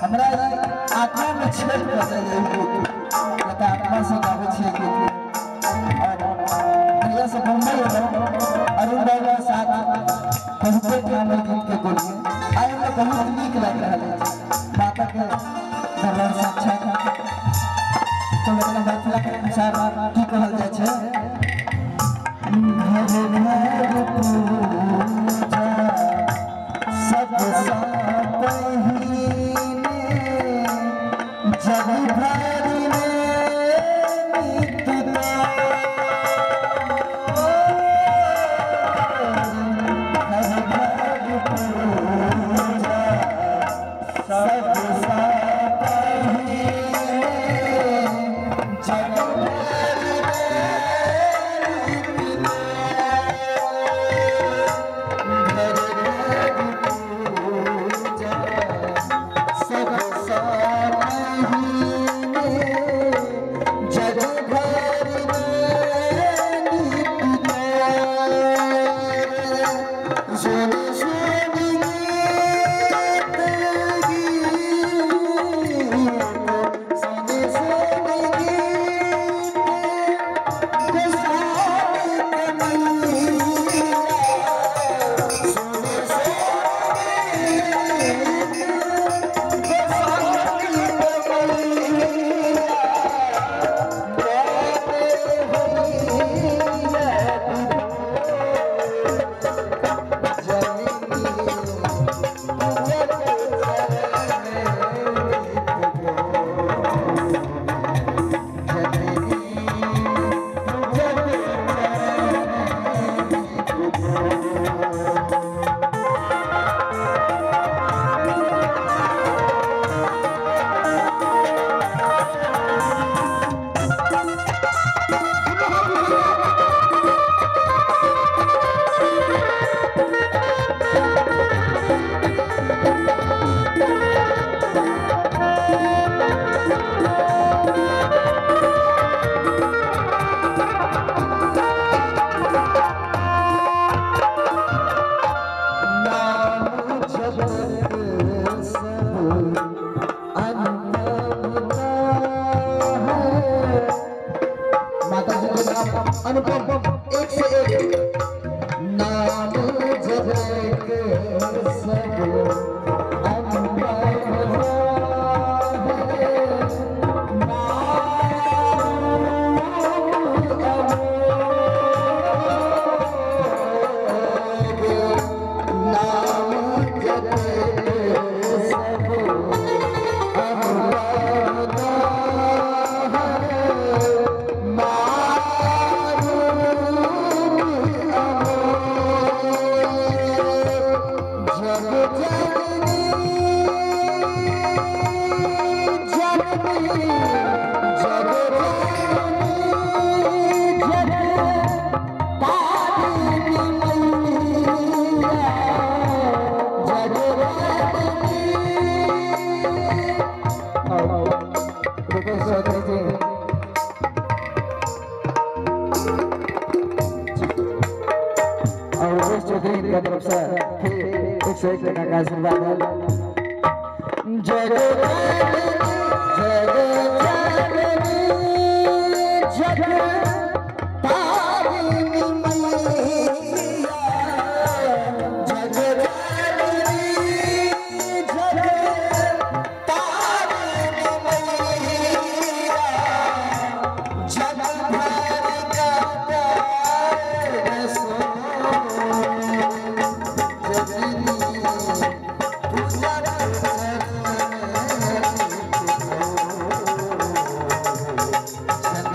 हमरा आत्मा में छेद कर जाइए गीत, आत्मा से गाबै छियै गीत। और भैया से मुंबई एलहुँ, अरुण बाबू के साथ बहुते ठाम गीत के गोलिए। आइ हमरा बहुत नीक लागि रहल अछि माता के दरबार साक्षात। तो मतलब मिथिला के अनुसार की कहल जाइ छै, घर घर पूजा सबसँ पहिने जग भरि में नित घर घर पूजा सबसँ पहिने जग भरि में नित घर घर पूजा सबसँ पहिने जग भरि में नित। सुन सुन गीत गीत सुन सुन गीत गोसाई कन्हैया, सुन सुन गीत गोसाई कन्हैया, गावे होइए जननी पूजक चरण नित जननी पूजक चरण नित। नाम जपत सब अनुपम है। माता जी के नाम अनुपम, एक से एक। नाम जपत सब अनुपम है। नाम जपत सब अनुपम है। जग जननी जननी जग जननी जग तारिणी मैया, जग जननी। रुपेश चौधरी जी और रुपेश चौधरी इनका तरफ से फिर 101 टका का आशीर्वाद है। जग जग जननी जग तारिणी मैया, जग जननी जग तारिणी मैया, जग भर का प्यार सो जननी पूजक चरण नित।